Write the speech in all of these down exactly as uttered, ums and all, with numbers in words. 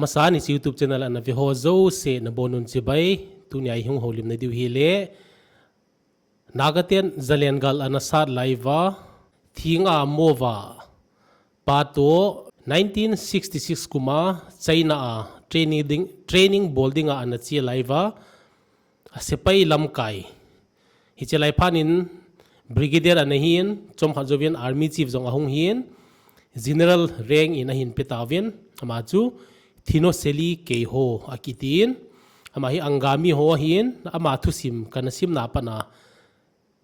Sani YouTube channel ana ve ho jouse nabonun chibai, tunia ihung houlimna diu hile, Naga ten Zalen gal ana sat lai uva, Thinga Mowa pa toh nineteen sixty six kuma China a training ding, training bol dinga ana che lai uva, a sepai lamkai. Hiche lai phat in Brigadier ana hin, chomkhat jouvin Army Chief jong ahung hin, General rank in ahin pe tauvin, ama chu Thinoselly Keiho akitin, ama hi Angami ho ahin, ama thusim kana simna a pat a,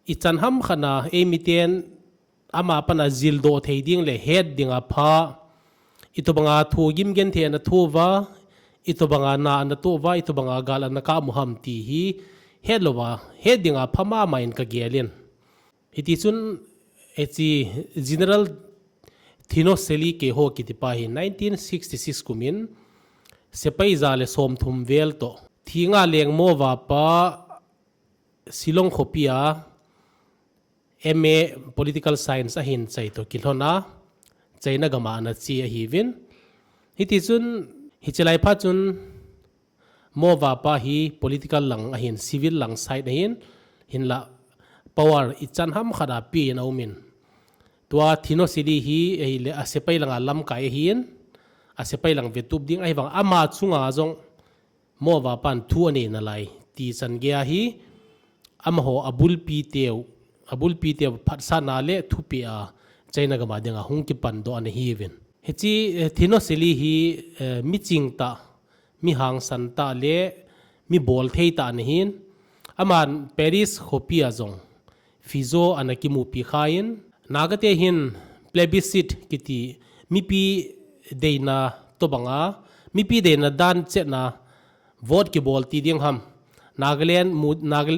ichan ham khat a, eimi ten ama a pat a jildoh thei ding le het dinga pha, itobanga thu gimgenthei ana thu uva, itobanga na ana toh uva, itobanga gal ana kamu ham ti hi het louva, het dinga pha mama in kagel in. Hiti chun, hiche General Thinoselly Keiho kiti pa hi nineteen sixty six kumin sepai ja le somthum vel toh Thinga Lengmowa pa Shillong khopia M A Political Science ahin chai toh kilhon a, China gam a ana che ahiuvin. Hiti chun, hiche lai phat chun, Mowa pa hi political lang ahin, civil lang side ahin, hinlah power ichan ham khat a pi in aumin. Tua Thinoselly hi, ahile a sepai langa lamkai ahin, a sepai lang vetup ding ahivang ama chunga jong Mowa pan thu anei nalai ti chan gei ahi, amaho abulpi teu, abulpi teu phatsahna le thupeh a China gam a dinga hung kipan doh ana hiuvin. Hiche, eh, Thinoselly hi, eh, miching tah, mi hangsan tah le mi bolthei tah ana hin. Aman Paris khopia jong Fizeau ana kimupi khan, Naga te hin plebiscite kiti mipi deina tobanga, mipi deina dan chetna vote kibol ti ding ham, Nagaland,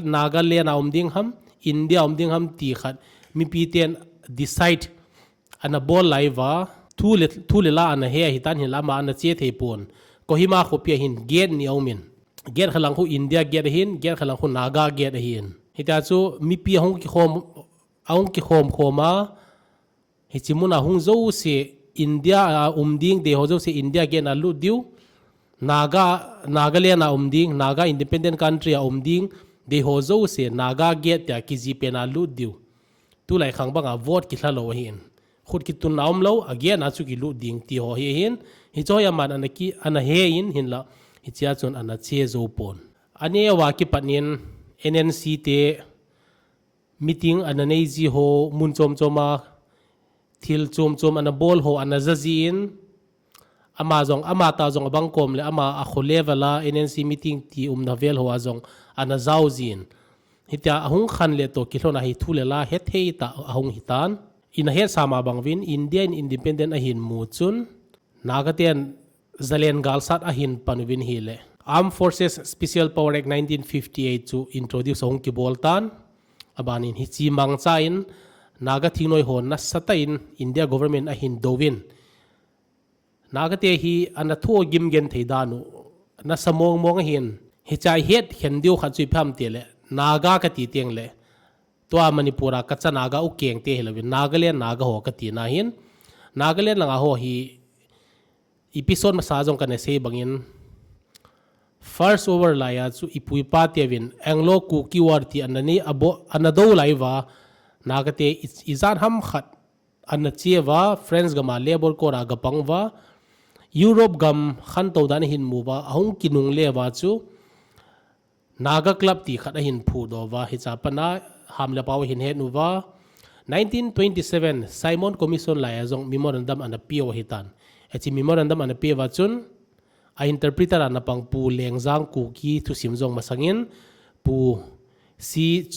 Nagaland a um ding ham, India um ding ham ti khat mipi ten decide ana bol lai uva, thu le, thu le la ana he ahitan, hinlah ama ana che thei pon. Kohima khopia hin gate ni aumin. Gate khat lang khu India gate ahin, gate khat lang khu Naga gate ahin. Hitia chu mipi ahung kikhom, ahung kikhom khom a, hiche muna hung jouse India a um ding deiho jouse India gate na lut diu. Naga, Nagaland a um ding, Naga Independent Country a um ding deiho jouse Naga gate tia kijih pen a lut diu. Tulai khang banga vote kilha lou ahin. Khut kitunna umlou, a gate na chu kilut ding tiho hi ahin. Hiche hi aman ana ki, ana he in hinlah, hichea chun ana che jou pon. Aneo a kipat in N N C te meeting ana nei ji ho, mun chom chom a thil chom chom ana bol ho ana ja ji in, ama jong, ama tah jong abang kom le ama a kho level a N N C meeting ti umna vel ho a jong ana jao jin. Hitia ahung khan le toh kilhon a hi thu le la hethei tah ahung hitan. Ina hetsah ma bang uvin India in independent ahin mu chun, Naga ten Zalen gal sat ahin pan uvin ahile, Armed Forces Special Power Act nineteen fifty-eight chu introduce ahung kibol tan. Abanin hiche mangcha in Naga thingnoi ho nasatah in India government ahin douvin. Naga te hi ana thu gimgenthei dan u nasa mong mong ahin, hiche a het khen diu khat chu ipi ham tile, Naga kati teng le, tua Manipur a kacha Naga u keng te hilouvin, Nagaland Naga ho kati na ahin, Nagaland langa ho hi episode masa jong kana sei bangin, First World War lai a chu ipu ipa teuvin Anglo Kuki War ti ana nei, abo, ana do lai uva, Naga te i, ijat ham khat ana che uva, France gam a labour court a gapang uva, Europe gam khantou dan ahin mu uva, ahung kinungle uva chu, Naga Club ti khat ahin phudoh uva, hiche a pat a ham le pao ahin het uva. Nineteen twenty-seven Simon Commission lai a jong memorandum ana peh u ahitan. Hiche memorandum ana peh uva chun, a interpreter ana pang Pu Lengjang Kuki thusim jong masangin Pu C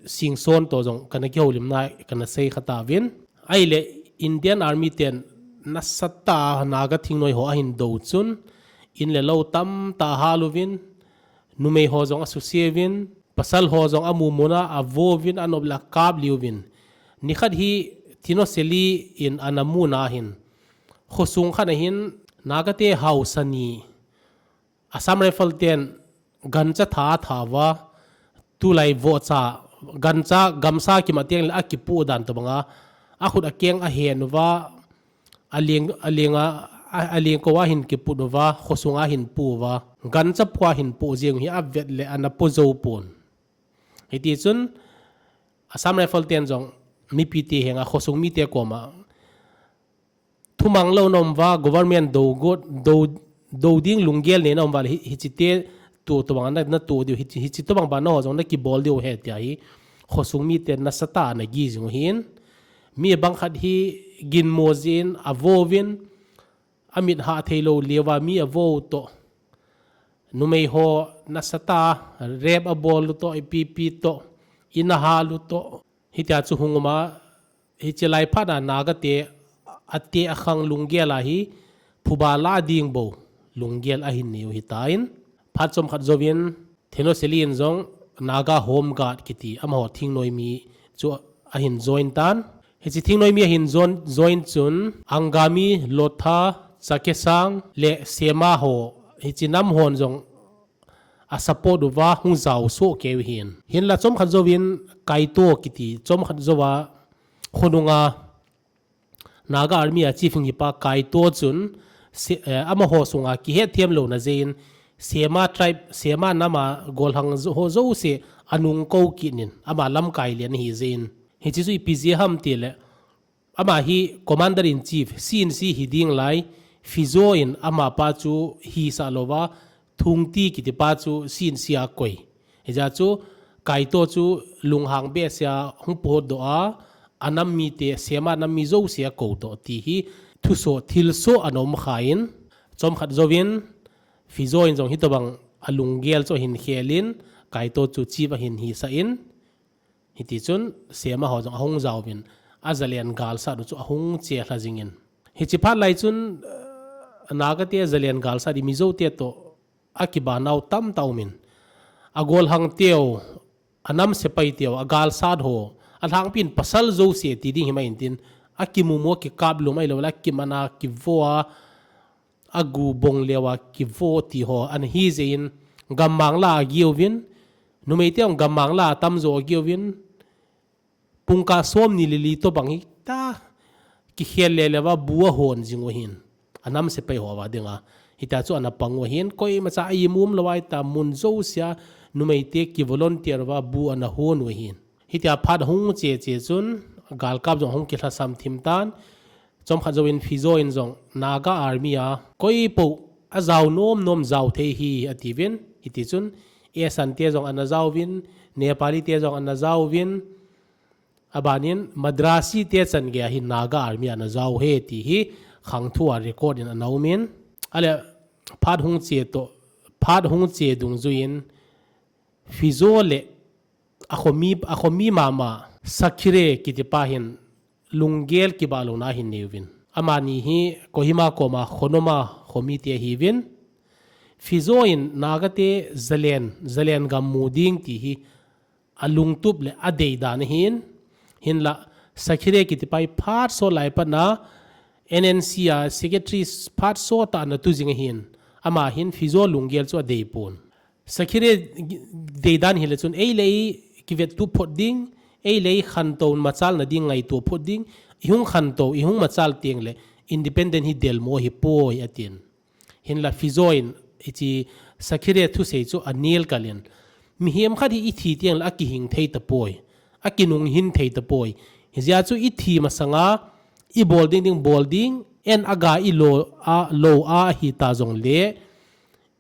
Singson toh jong kana kihoulimna kana sei kha tauvin. Ahile Indian Army ten nasatah a Naga thingnoi ho ahin do chun, in le lou tamtah ahal uvin, numei ho jong asuse uvin, pasal ho jong amu muna avo uvin, anop le akap liu uvin. Nikhat hi Thinoselly in ana muna ahin, khosung khat ahin Naga te haosa ni, Assam Rifle ten gancha tha atha uva, tulai vohcha, gancha gamsa kimat teng le akipoh dan tobanga, akhut akeng ahen uva, aling, aling a, a, a lengkou a hin kiput uva, khosung a hin pu uva, gancha pua hin pu jing hi avet le ana pu jou pon. Hiti chun, Assam Rifle ten jong mipi te henga khosung mite koma thumang lou na um uva, government do got, do, do ding lunggel nei na um uva le hi, hichite tu tobang na, na tu diu, hichi, hichi tobang ba na ho jong na kibol diu he tia hi khosung mite nasatah a ana gi jing u hin. Mi bang khat hi ginmo jin, avo vin, amit ha thei lou leuva mi avo to. Numei ho nasatah a, rape abol u to, ipi pi to, ina hal u to. Hitia chu hung um a, hichi lai phat a Naga te, ate akhang lunggel a hi, phuba la ding bou, lunggel ahin nei u hitan. Phat chomkhat jouvin, Theno Seli in jong Naga Home Guard kiti, amaho thingnoi mi chu ahin join tan. Hichi thingnoi mi ahin join, join chun, Angami, Lotha, Chakhesang, le Sema ho, hichi nam hon jong a support uva hung jao soh kei u hin. Hinla chomkhat jouvin Kaito kiti, chomkhat jouva khonunga Naga Army a chief hing hipa Kaito chun, se, eh, amaho sunga kihet thiam louna jeh in, Sema tribe, Sema nam a golhang jo, ho jouse anung kou kit in, ama lamkai lian ahi jeh in. Hichi chu ipi jeh ham tile, ama hi Commander in Chief, C in C hi ding lai, Fijo in ama pa chu hisah louva, Thungti kiti pa chu C in C a koi. Hijeh chun, Kaito chu lunghang behseh a hung puhot doh a, anam mite, Sema nam mi jouse akou doh ti hi, thusoh, thilsoh ana um khan, chomkhat jouvin, Fijo in jong hitobang alunggel chu ahin khel in, Kaito chu chief ahin hisah in, hiti chun Sema ho jong ahung jaovin, a zalen galsat u chu ahung che lha jingin. Hichi phat lai chun, eh, Naga te zalen galsat i Mizo te toh akiba nau tamtah umin. A golhang teu, a nam sepai teu, a galsat ho, a lhangpi in pasal jouse ti ding himai intin, akimumu a kikap lum ahilou le, akiman a kivo a, agu bong leuva kivo ti ho ana hi jeh in, gammang la a giuvin, numei teu gammang la a tamjo a giuvin, pungkah som ni le li tobang hi ta kikhel le leuva bu ahon jing u hin. A nam sepai ho va dinga. Hitia chu ana pang u hin, koimacha a imum lou a hita mun jousea numei te ki volunteer uva bu ana hon u hin. Hitia phat hung che che chun, galkap jong hung kilhasam thim tan, chomkhat jouvin Fijo in jong Naga Army a, koipo a jao nom nom jao thei hi atiuvin, hiti chun, Esan te jong ana jaovin, Nepali te jong ana jaovin, abanin Madrasi te chan gei a hi Naga Army ana jao e ti hi khangthu a record in ana umin. Ale phat hung che toh, phat hung che dungjuiin Fijo le a khomi, a khomi mama Sakhire kiti pa hin lunggel kiba louna ahin nei uvin. Amani hi Kohima koma Khonoma khomi te ahiuvin. Fijo in Naga te zalen, zalen gam mu ding ti hi a lungtup le a dei dan ahin, hinla Sakhire kiti pa hi phat sot lai pat na N N C a secretary phat sot a ana tu jing ahin, ama hin Fijo lunggel chu a dei pon. Sakhire dei dan hile chun ei le ei kivettup phot ding, ei le ei khantou machal na ding ngaito phot ding, i hung khantou, i hung machal teng le independent hi delmo hi poi atin. Hinla Fijo in hichi Sakhire thusei chu a nel kalin. Mihem khat hi i thi teng le a kihing thei tapoi. A kinung hin thei tapoi. Hijeh chun i thi masanga i bol ding ding bol ding, en a ga i lo a, lo a hita jong le,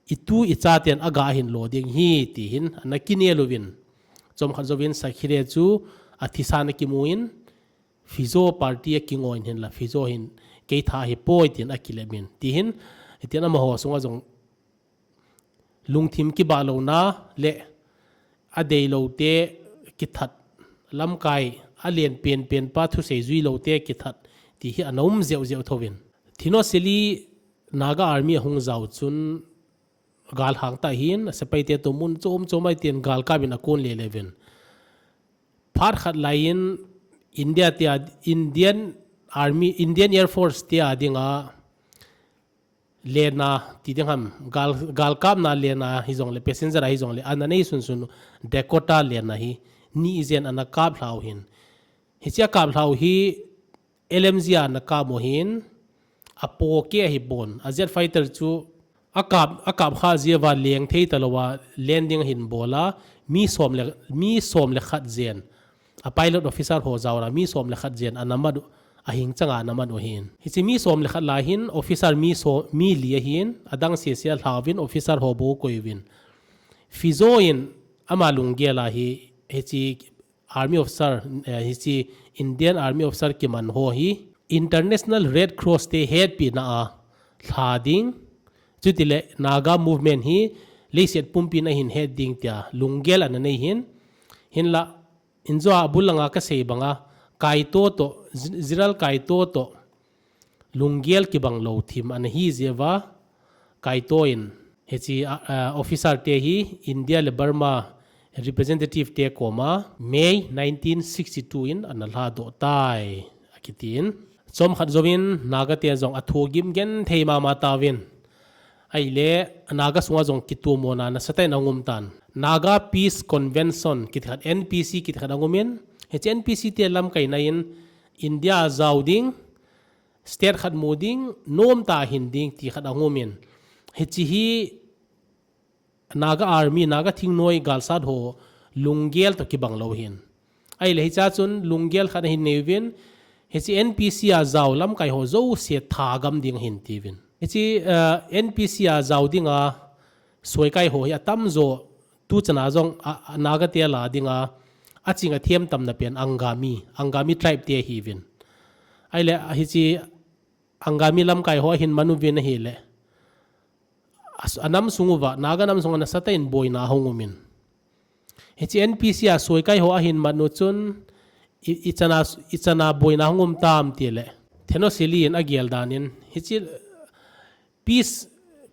i tu i cha ten a ga ahin lo ding hi ti hin ana kinel uvin. Chomkhat jouvin Sakhire chu a thisan a kimu in, Fijo party a kingoin hinla, Fijo hin kei tha hi poi tin a kilem in. Ti hin, hitin amaho sunga jong lungthim kiba louna le a dei lou te kithat, lamkai a len pen pen pa thusei jui lou te kithat, ti hi ana um jeu jeu thouvin. Thino Seli Naga Army a hung jao chun, galhang tah hin, a sepai te toh mun chom chom a hitin galkap in a kon le le uvin. Phat khat lai in India te a, Indian Army, Indian Air Force te a dinga lena ti ding ham, gal, galkapna lena hijong le, passenger a hijong le, ana nei sun sun Dakota lena hi, ni ijen ana kap lhau hin. Hichia kap lhau hi, L M G a ana kap u hin, apoke ahi pon. A jet fighter chu akap, akap kha jeh uva leng thei talou a landing ahin bol a, mi som le, mi som le khat jen. A pilot officer ho jaola mi som le khat jen ana mat u, ahing changa ana mat u ahin. Hiche mi som le khat lai hin officer mi so, mi li ahin, adang sese alhauvin officer ho bou akoi uvin. Fijo in ama lunggel a hi, hiche army officer, eh, hiche Indian army officer kiman ho hi International Red Cross te hetpina a lha ding, chutile Naga movement hi leiset pumpin ahin het ding tia lunggel ana nei hin, hinla injo a abul langa kasei banga Kaito toh, General Kaito toh lunggel kibang lou thim ana hi jeh uva, Kaito in hiche, a, a, officer te hi India le Burma representative te koma May nineteen sixty-two in ana lhadoh tai akitin. Chomkhat jouvin Naga te jong athu gim genthei mama tauvin. Ahile Naga sunga jong kitomona nasatah in ahung um tan. Naga Peace Convention kiti khat, N P C kiti khat ahung umin. Hiche N P C te lamkaina in India jao ding, state khat mu ding, nomtah a hin ding ti khat ahung umin. Hiche hi Naga Army, Naga thingnoi galsat ho lunggel toh kibang lou hin. Ahile hichea chun lunggel khat ahin nei uvin, hiche N P C a jao lamkai ho jouse thagam ding ahin tiuvin. Hiche, eh, N P C a jao dinga soikai ho hi atamjo tuchan a jong a, a Naga te la dinga aching athem tamna pen Angami, Angami tribe te ahiuvin. Ahile hiche Angami lamkai ho ahin man uvin ahile, a, anam sung uva, Naga nam sunga nasatah in boina ahung umin. Hiche N P C a soikai ho ahin man u chun, i, ichana, ichana boina ahung um tam tile, Thenosili in agel dan in, hiche peace,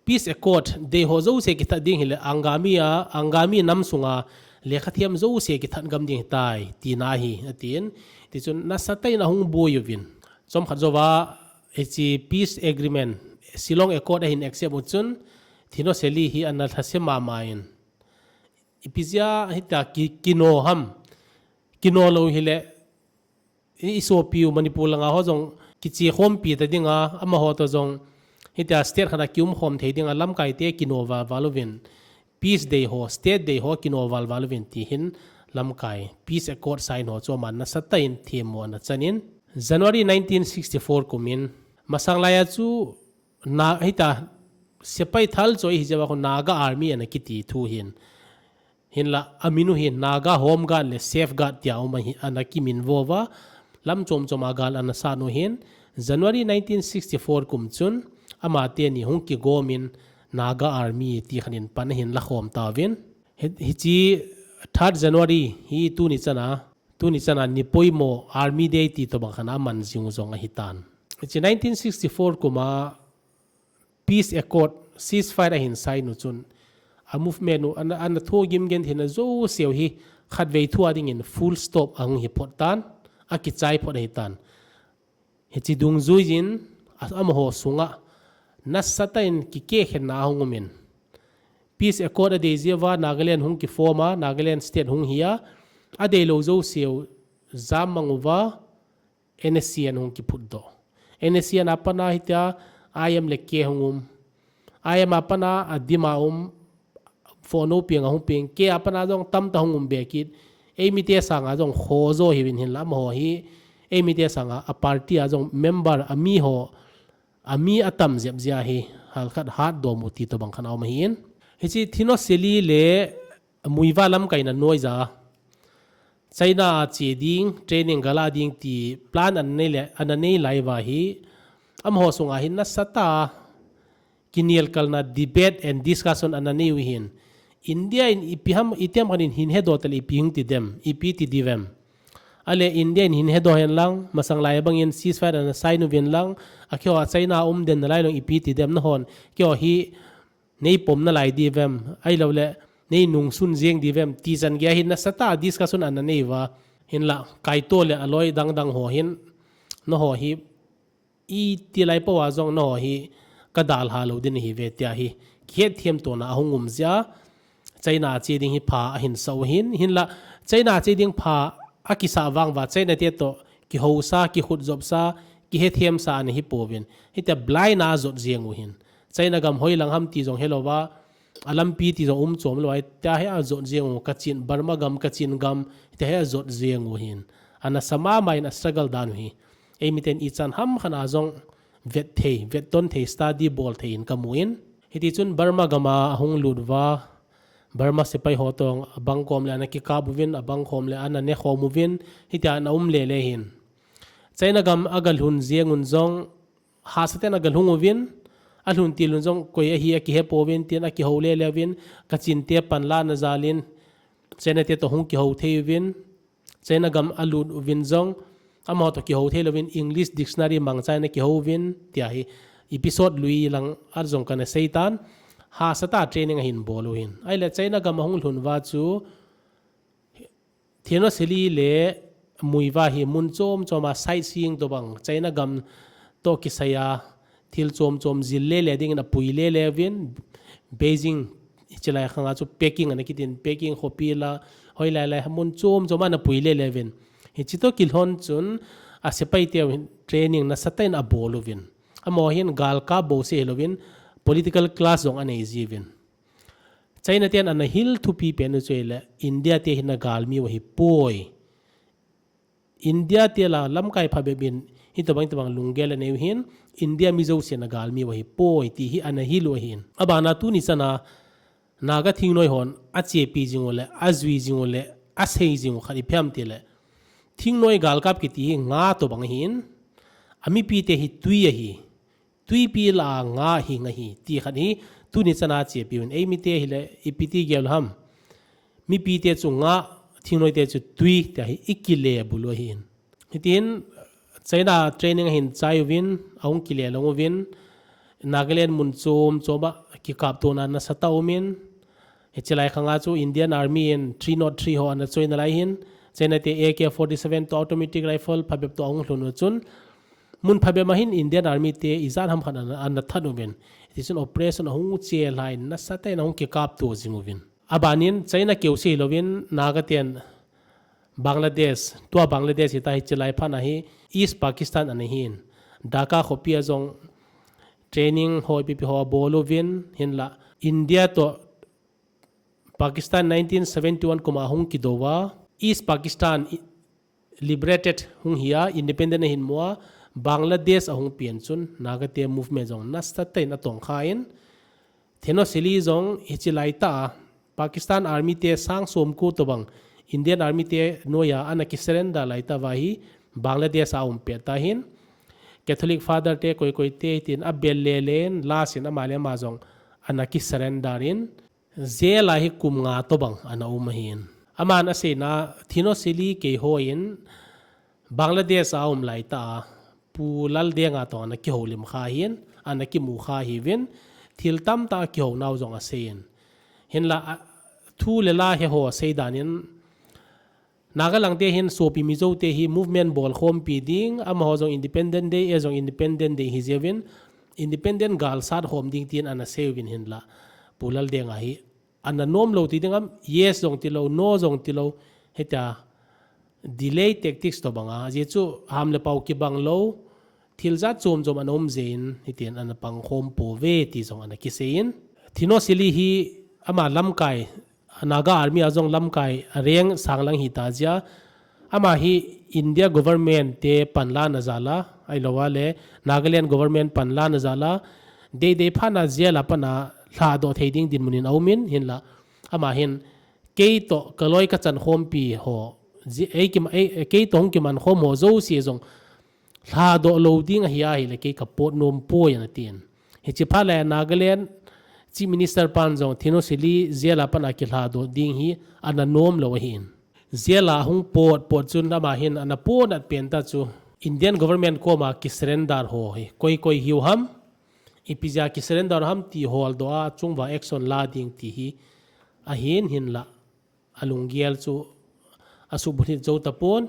peace accord dei ho jouse kithat ding hile, Angami a, Angami nam sunga lekha thiam jouse kithat gam ding ahitai, tina ahi, atin. Tichun nasatah in ahung boi uvin. Chomkhat jouva, hiche peace agreement, Shillong Accord ahin accept u chun, Thenosili hi ana lhase mama in. Ipi jeh a hitia ki, kino ham. Kino lou hile, i, isopiu Manipur langa ho jong kiche khompi ta dinga, amaho toh jong hitia state khat a kium khom thei dinga lamkai te kino valval uvin. Peace dei ho, state dei ho kino valval uvin ti hin lamkai. Peace Accord sign ho chu aman nasatah in themmo ana chan in. January nineteen sixty-four kum in, masang laiya chu na, hitia sepai thal choi hi jeh uva khu Naga Army ana kiti thu hin. Hinla, amin u hin Naga Home Guard le Safe Guard tia um ahi, ana kiminvo uva, lam chom chom a gal ana sat u hin, January nineteen sixty-four kum chun, amateni hung kigom in Naga Army ti khat in pan ahin lakhom tauvin. Hi, hiche third January hi tuni chana, tuni chana ni poimo Army Day ti tobang khat a aman jing u jong ahitan. Hiche nineteen sixty-four kum a, Peace Accord, ceasefire ahin sign u chun, a movement u, ana, ana thogim gentheina jouseu hi, khatvei thua dingin full stop ahung hi phot tan, akichai phot ahitan. Hiche dungjuiyin, a, amaho sunga, nasatah in kikehkhenna ahung umin. Peace Accord adei jeh uva, Nagaland hung kiform a, Nagaland state hung hi a, adeilou jouseu, jam mang uva, N S C N hung kiphutdoh. N S C N a pana hitia I M le K hung um. I M a pana a dim a um, fono peng a hung peng. K a pana jong tamtah hung um be kit. Eimite sanga jong khojo hiuvin hinla amaho hi. Eimite sanga a party a jong member a mi ho, a mi atam jep jeh a hi. Halkhat hatdoh mu ti tobang khat a um ahin. Hiche Thenosili le Muivah lamkaina noiya China a che ding, training gala ding ti plan ana nei le, ana nei lai uva hi, amaho sunga hin nasatah a kinelkalna debate and discussion ana nei u hin. India in ipi ham, itiham khat in hin hedoh tale ipi hung ti dem, ipi ti diuvem. Ahile India in hin hedoh hen lang, masang lai bangin ceasefire ana sign uvin lang, akeiho a China a um den nalai lang ipi ti dem nahon, keiho hi nei pom nalai diuvem, ahilouleh, nei nungsun jeng diuvem, ti chan geiya hin nasatah a discussion ana nei uva. Hinla, Kaito le aloi dangdang ho hin, nangho hi, iti lai pou a jong nangho hi, kadalha lou ding nahiuve tia hi, kihetthem tona ahung um jeh a, China a che ding hi pha ahin sah u hin, hinla, China a che ding pha akisah vang uva, China te toh, kihousa, kikhutjopsa, kihethem sa ana hi pouvin. Hitia blind a jot jeng u hin. China gam hoilang ham ti jong helouva, a lampi ti jong um chom lou a, hitia hi ajot jeng u, Kachin, Burma gam, Kachin gam, hitia hi ajot jeng u hin. Ana sa mama in a struggle dan u hi. Eimiten ichan ham khat a jong vet thei, vetton thei, study bol thei in kamu in. Hitichun Burma gam a ahung lut uva, Burma sepai ho toh abang kom le ana kikap uvin, abang kom le ana nekhom uvin, hitia ana um lele hin. China gam agalhun jeng un jong, hahsa ten agalhung uvin, alhun til un jong koi ahi akihe pouvin, tin akihou lele uvin, Kachin te panlahna jal in, China te toh hung kihou thei uvin, China gam alut uvin jong, amaho toh kihou thei louvin English dictionary mangcha in akihou uvin, tia hi episode lui lang a jong kana seitan, hahsa tah training ahin bol u hin. Ahile China gam ahung lhun uva chu, Thinnoussery le Muivah hi mun chom chom a sightseeing tobang, China gam toh kisai a thil chom chom jil lele dingin apui lele uvin, Beijing, hichelai khang a chu Peking ana kitin, Peking khopi la, hoilai lai mun chom chom a ana pui lele uvin. Hiche toh kilhon chun asepai teu hin training nasatah in abol uvin. Amaho hin galkap bou seh hilouvin, political class jong anei jiuvin. China ten ana hil thupi pen u chu ahile, India te hi nagalmi u ahipoi. India te la lamkai phabep in, hitobang tobang lunggel anei u hin, India mi jouse nagalmi u ahipoi, ti hi ana hil u ahin. Abana tuni chana, Naga thingnoi hon achepi jing u le, ajui jing u le, asei jing u khat ipi ham tile, thingnoi galkap kiti hi nga tobang ahin, amipi te hi tui ahi. Tuipi la a nga hi nga hi, ti khat hi, tuni chana chepi un, eimite hile, ipi ti gel ham. Mipi te chu nga, thingnoi te chu tui, tia hi, ikile bulu ahin. Hitin, China training ahin chai uvin, ahung kile long uvin, Nagaland mun chom chom a, kikaptona nasatah umin, hichelai khang a chu Indian Army in three nought three ho ana choi nalai hin, China te A K forty-seven toh automatic rifle phabep toh ahung lhun u chun, mun phabep a hin Indian Army te ijat ham khat ana, ana that uvin. Hitichun operation ahung chelhah in nasatah in ahung kikapto jing uvin. Abanin China keuse hilouvin Naga ten Bangladesh, tua Bangladesh hita hichelai phat a hi East Pakistan ana hin. Dhaka khopi a jong training ho ipi ipi ho abol uvin hinla India toh Pakistan nineteen seventy-one kum a hung kidou a, East Pakistan i-, liberated hung hi a, independent ahin mu a, Bangladesh ahung pen chun, Naga te movement jong nasatah in atongkha in, Thinnoussery jong hichelai tah a, Pakistan Army te sang somko tobang, Indian Army te noiya ana kisurrender lai tah uva hi, Bangladesh a um pet ta hin, Catholic Father te koi koi te hitin abel lele in, last in ama le ama jong ana kisurrender in, jail a hi kum nga tobang ana um ahin. Aman aseina Thinnoussery keiho in Bangladesh a um lai tah a Pu Laldenga toh ana kihoulim kha hin, ana kimu kha hiuvin, thil tamtah kihou nau jong aseiyin. Hinla, a, thu le la heho asei dan in, Naga lang te hin sopi Mizo te hi movement bol khompi ding, amaho jong Independent Day, ei jong Independent Day hi jeh uvin, Independent gal sat khom ding tin ana sei uvin hinla, Pu Laldenga hi ana nom lou ti ding am, yes jong ti lou, no jong ti lou, hitia delay tactics tobang a, ajeh chu ham le pau kibang lou, thil jat chom chom ana um jeh in, hitin ana pang khom pouve ti jong ana kisei in. Thinnoussery hi ama lamkai, Naga Army a jong lamkai, a rank sang lang hita jeh a, ama hi India government te panlahna jal a, ahilou a le Nagaland government panlahna jal a, deidei phat a jail a pat a lhadoh thei ding dinmun in aum in, hinla ama hin kei toh kaloi kachan khompi ho, ji-, ei kim-, ei, kei toh hung kiman khom ho jouse jong lhadoh lou ding ahi ahile kei kapot nom poi ana tin. Hiche phat le Nagaland Chief Minister pan jong Thinnoussery jail a pat a kilhadoh ding hi ana nom lou ahin. Jail a hung pot pot chun ama hin ana ponat pen tah chu Indian government koma kisurrender ho hi koi koi hiu ham, ipi jeh a kisurrender ham ti holdoh a chunguva action la ding ti hi ahin, hinla alunggel chu asuhbulhit jou tapon.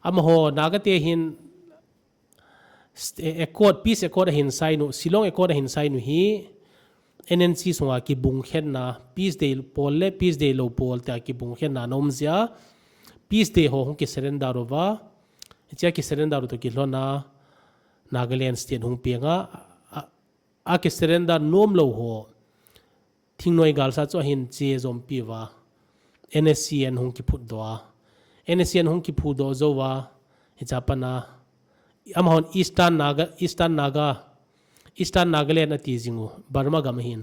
Amaho Naga te hin st-, eh, accord, peace accord ahin sign u, Shillong Accord ahin sign u hi N N C sunga kibung khenna, peace deilou pol le peace deilou pol tia kibung khenna ana um jeh a, peace dei ho hung kisurrender uva, hichea kisurrender u toh kilhon a, Nagaland state hung peng a, a, a kisurrender nom lou ho thingnoi galsa chu ahin che jompi uva, N S C N hung kiphut doh a, N S C N hung kiphut doh jou a, hiche a pat a, amahon Eastern Naga, Eastern Naga, Eastern Nagaland ati jing u, Burma gam ahin.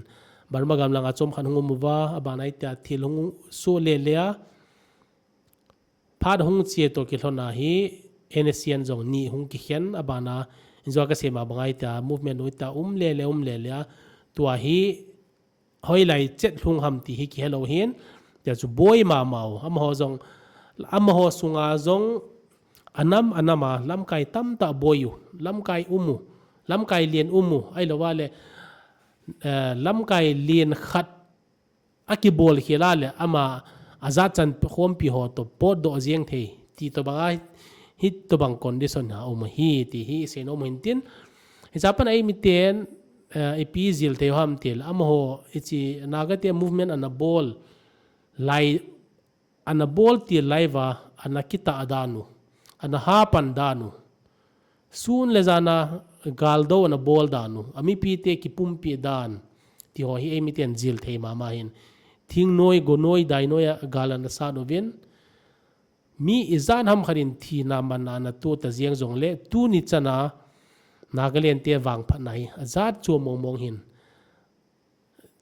Burma gam langa chomkhat hung um uva, abana hitia thil hung soh lele a, phat hung che toh kilhon a hi N S C N jong ni hung kikhen, abana, injo kasei ma banga hitia movement u hitia um lele, um lele a, tua hi hoilai chet lhung ham ti hi kihelou hin, tia chu boi mama u. Amaho jong, amaho sunga jong anam anam a, lamkai tamtah boi u, lamkai um u, lamkai lien um u, ahilou vale, eh, lamkai lien khat akibol khel a le ama ajat chan khompi ho toh potdoh jeng thei ti tobang a, hitobang condition a um ahi ti hi seinom u hin tin. Hiche a pat a eimiten, eh, ipi jil thei u ham tile, amaho hiche Naga te movement ana bol lai, ana bol til lai uva, ana kitah dan u, ana hapan dan u, sun le jan a galdo ana bol dan u, amipite kipumpi dan, ti ho hi eimiten jil thei mama hin. Thingnoi, gonoi, dainoi a gal ana sat uvin, mi ijat ham khat in thina manna ana to ta jeng jongle, tuni chan a Nagaland te vangphatna hi ajat chom mong mong hin.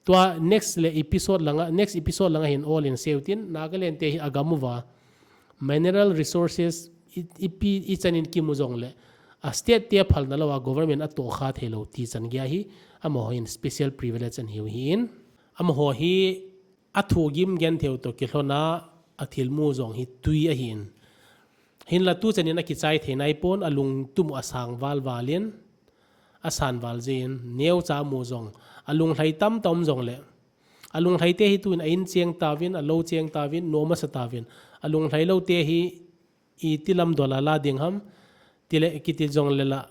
Tua next le episode langa, next episode langa hin ol in sei u tin, Nagaland te hi agam uva mineral resources i, ipi, ichan in kimu jongle, a state te phalna lou a government atohkha theilou ti chan gei a hi, amaho hin special privilege ana hiu ahin. Amaho hi athu gim genthei u toh kilhon a, athilmu jong hi tui ahin. Hinla tuchan in akichai thei naipon, alungtum u asang val val in, asan val jin, neocha mu jong, alunglhai tamtah um jongle, alunglhai te hi tuin a in cheng tauvin, alou cheng tauvin, nom asa tauvin, alunglhai lou te hi iti lam dol a la ding ham, tile kiti jongle la,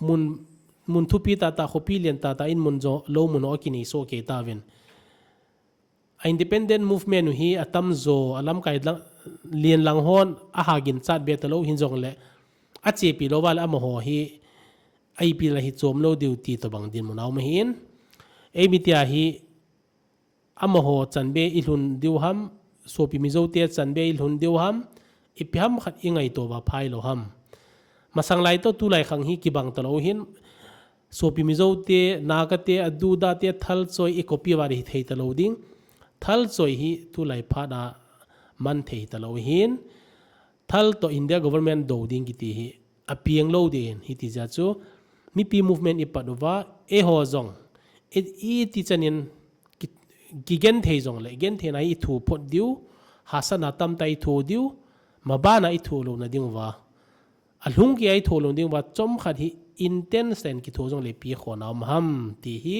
mun, mun thupi tahtah, khopi lien tahtah in mun jo, lou mun ho akinei soh kei tauvin. A independent movement u hi atamjo, alamkai lang, lien lang hon, aha ginchat be talou hin jongle, achepi lou vale amaho hi, a ipi la hi chom lou diu ti tobang dinmun a um ahin. Eimitia hi, amaho chanbe ilhun diu ham, sopi Mizo te chanbe ilhun diu ham, ipi ham khat ingaito uva phai lou ham. Masang lai toh tulai khang hi kibang talou hin, sopi Mizo te, Naga te, aduda te, thalchoi ikopi uva hi thei talou ding. Thalchoi hi tulai phat a man thei talou hin. Thal toh India government dou ding kiti hi apeng lou ding ahin, hiti jeh chu mipi movement ipat uva, eiho jong, i, iti chan in ki, kigenthei jongle, gentheina hi ithu phot diu, hahsatna tamtah ithu diu, mabana ithu louna ding uva, alhung kei a ithu lou ding uva, chomkhat hi intense tah in kithu jongle ipi khona um ham ti hi,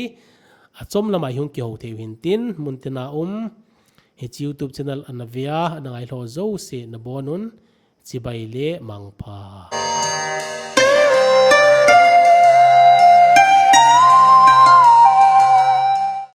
achom lama ihung kihou thei u hin tin, muntina um, hiche YouTube channel ana ve a, ana ngailhah jouse nabon un, chibai le mangpha.